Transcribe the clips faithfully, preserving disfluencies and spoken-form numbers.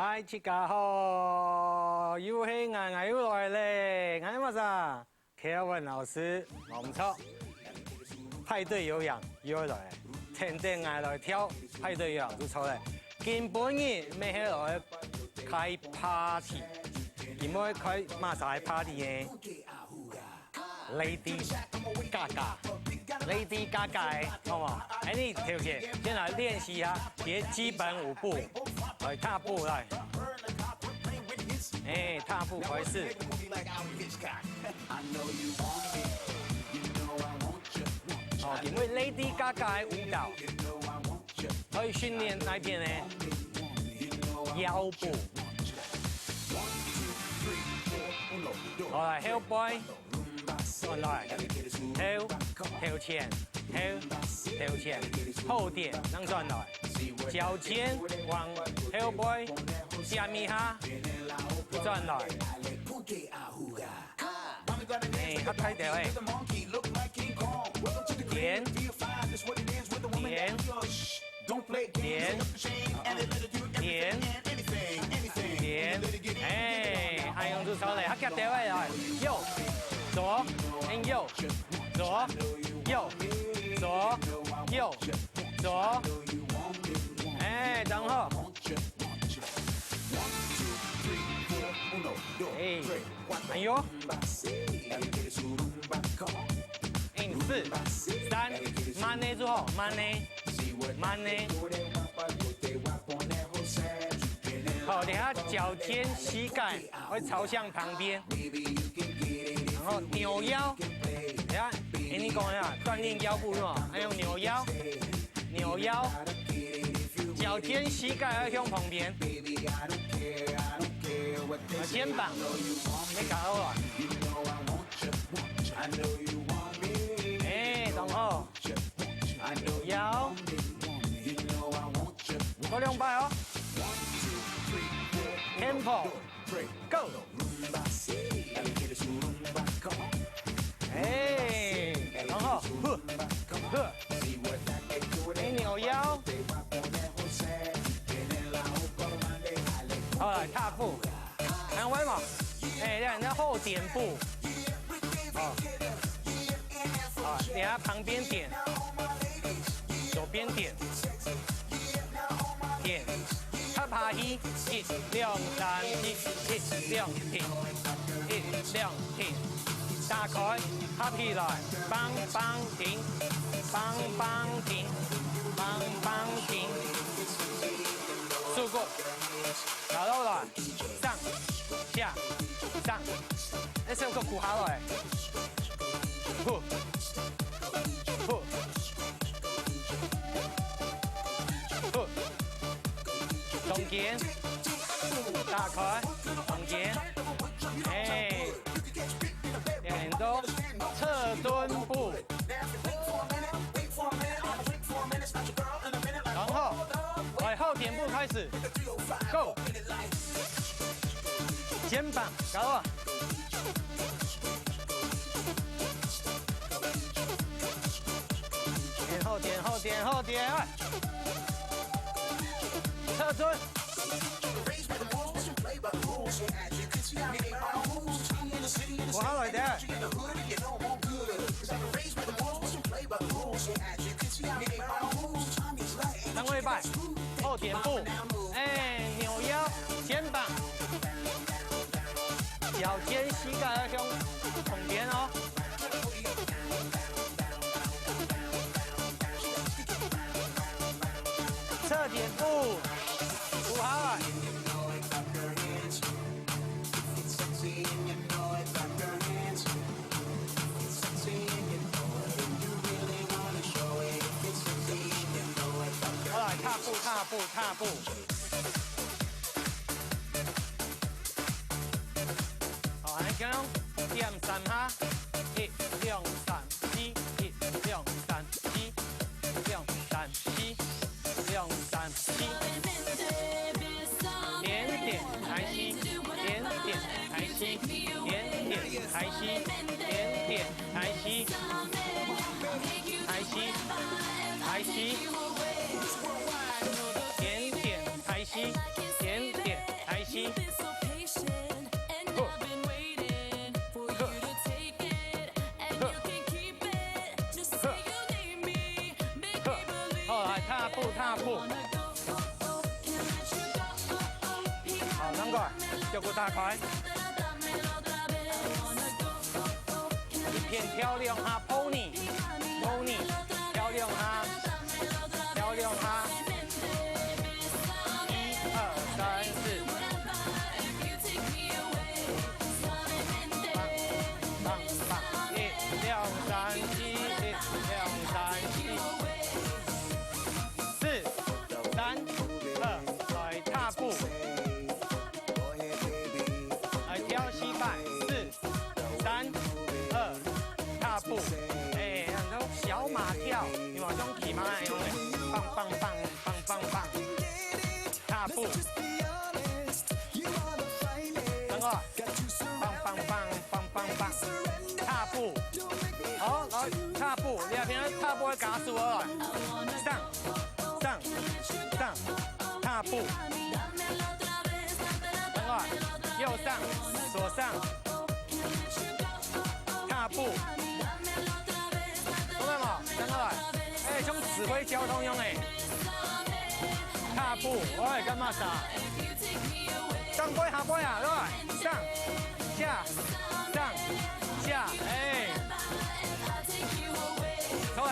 嗨，大家好，又係𠊎，𠊎又來咧，𠊎係麼儕？Kevin老師，無毋著，派對有氧又來，天天𠊎來跳派對有氧就著咧。今晡日乜係來開party，今晡日開麼儕个party呢？ Lady Gaga，Lady Gaga个，好無？哎，你頭前先來練習一下佢个基本舞步，來踏步來，哎，踏步開始。哦，因為Lady Gaga个舞蹈可以訓練哪片呢？腰部。好，來後背。 轉來，後，頭前，後，頭前，後點，正轉來，腳尖往後背閃一下，轉來。哎，較大條欸。點，點， 點，點，點，哎，恁樣就著咧，較遽兜仔來，右，左，嗯，右，左，右，左，右，左，哎，正好。哎，哎喲。嗯，四，三，慢仔就好，慢仔。 慢仔。好，這下腳尖、膝蓋會朝向旁邊，然後扭腰。等下，欸，你講一下，鍛鍊腰部是嗎？還有扭腰，扭腰，腳尖、膝蓋要向旁邊。啊，肩膀，沒搞好啊。欸，然後 腰。過兩擺哦。Tempo，go。欸，然後，呵，呵。欸，扭腰。好，來踏步。 還有無？欸，這樣叫後點步。哦。啊，等下旁邊點，左邊點，點，合下去，一、兩、三、四，一、兩、停，一、兩、停，打開，合起來，棒棒停，棒棒停，棒棒停，收過。 搞到了，上、下、上，這首歌苦好了欸。呼，呼，呼，中間，打開，中間，欸，點到側蹲步。 然後，來，後點步開始，go！肩膀，搞啊！點後點後點後點啊！側蹲。 我好來的。等我一擺，後點步，欸，扭腰，肩膀，腳尖、膝蓋要向旁邊哦。 側點步，五號啊。好來，踏步，踏步，踏步。好，恁樣點三下，一、兩、三、四，一、兩、三、四。 兩、三、四，兩、三、四。點點開始，點點開始，點點開始，點點開始，開始，開始，點點開始，點點 Been so patient, and I've been waiting for you to take it, and you can keep it. Just say you need me, make me believe 好，來，踏步，踏步。 好，難過，腳步打開。一片跳兩下，pony，pony，跳兩下，跳兩下。一二三四，棒棒棒，一两三四，一两三四。 四、三、二，來踏步。來跳四擺，四、三、二，踏步。哎，像小馬跳，有無？像騎馬那樣的，棒棒棒，棒棒棒，踏步。等我，棒棒棒，棒棒棒，踏步。好，來踏步，你要聽踏步的加速哦。上， 上，上，踏步。等我，右上，左上，踏步。看到無？等我，哎，像指揮交通一樣哎。踏步，喂，幹嘛啥？上背下背啊，來，上，下，上，下，哎。好哎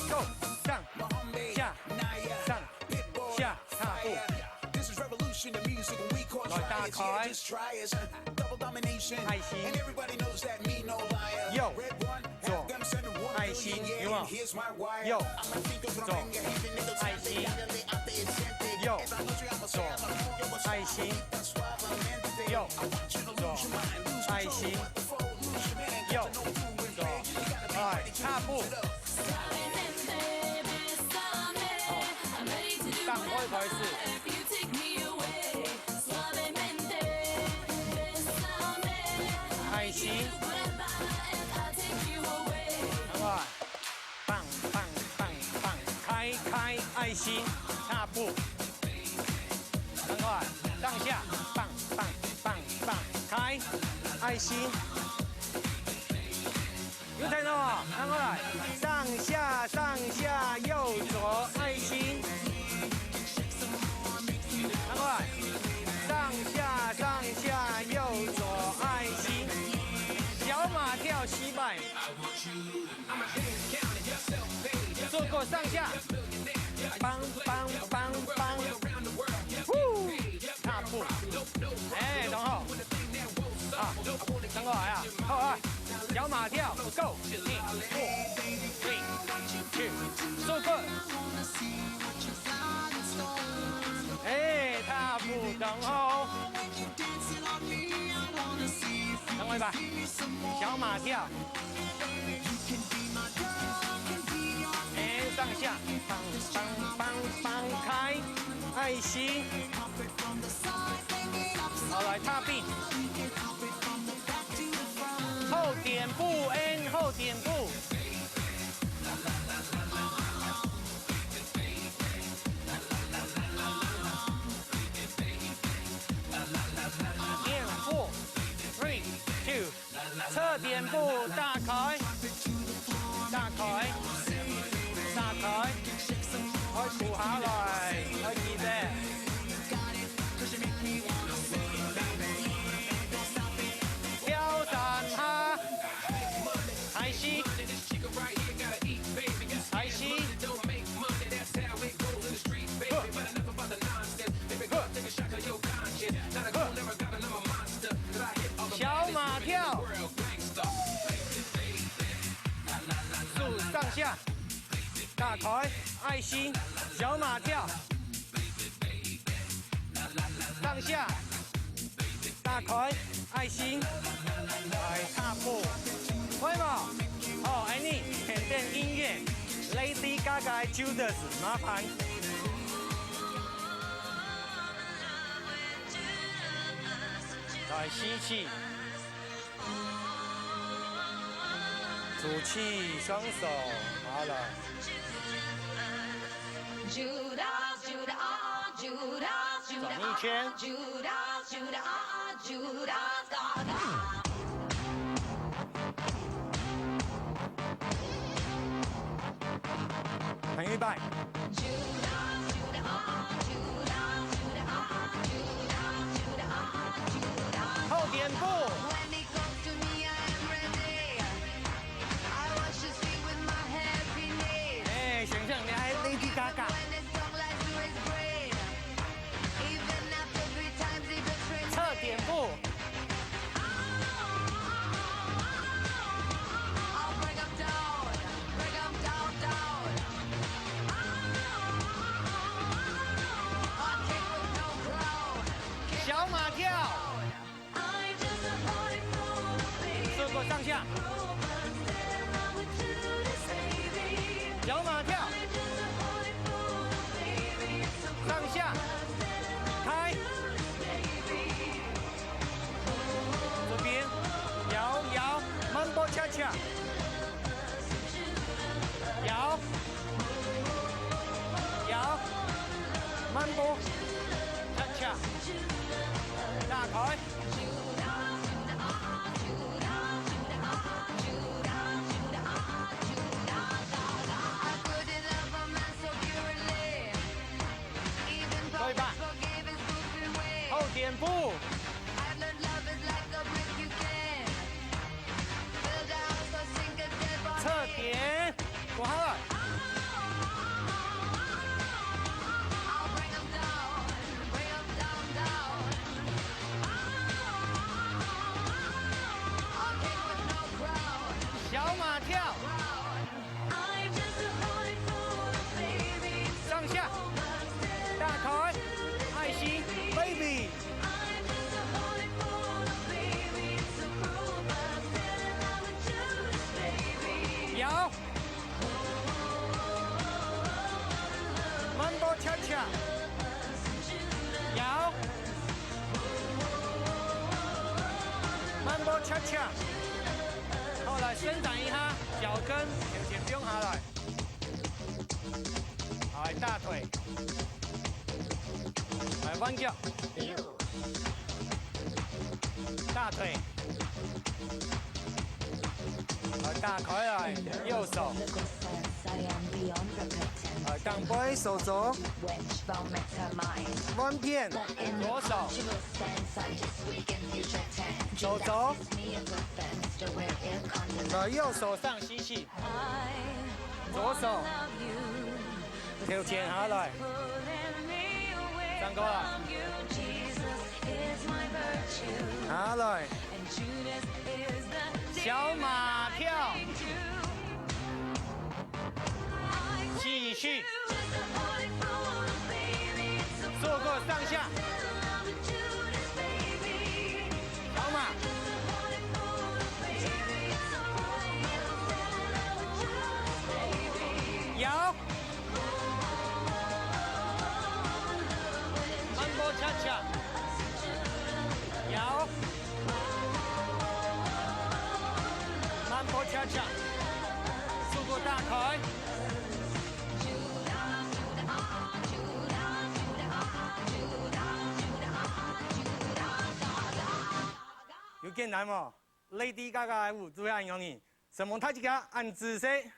，go，上，下，上。 下踏步。來打開。愛心。右，左，愛心，有無？右，左，愛心。右，左，愛心。右，左，愛心。右，左，來，踏步。 好，打開開始。愛心。等我，棒，棒，棒，棒，開，開，愛心，踏步。等我，上下，棒，棒，棒，棒，開，愛心。 有聽到無？看過來，上下上下右左愛心。看過來，上下上下右左愛心。小馬跳西拜，做個上下，梆梆梆梆，呼！ 踏步。哎，等好。啊，等好啊。好啊。小馬跳，go。Three, three, two, so good。哎，踏步等好。等我一把。小馬跳。 哎，上下，放，放，放，放開，愛心。好，來，踏步。後點步，and後點步。And four, three, two, 側點步打開，打開，打開，愛跍下來，愛記得。跳三下，開始，開始。 小馬跳。手上下，打開，愛心，小馬跳。上下，打開，愛心，來踏步，會無？好，恁呢，點點音樂，Lady Gaga、Judas，麻煩。 來吸氣，吐氣，雙手拿來。Judas, Judas, Judas. 转一圈。很预备。后点步。哎，想象你还Lady Gaga。侧点步。小马跳。 速度上下。小马跳。上下。开。这边。摇，摇，慢步恰恰。摇。 摇，慢步，恰恰，大腿。可以吧？后点步。 侧点，坐下来。小马跳。 上下，大腿，爱心，baby。摇，慢步恰恰，摇。 慢步恰恰。好，来伸展一下脚跟，向前放下来。来，大腿。来，弯脚。大腿。来，打开来，右手。来，当背手肘。 弯片，左手，手肘，来右手上吸气，左手，头前下来，上过来，下来，小马跳。 继续。做个上下。好嘛。摇。慢步恰恰。摇。 慢步恰恰，速度大开。有简单无？Lady Gaga个舞就係恁樣呢，承蒙大家，恁仔細。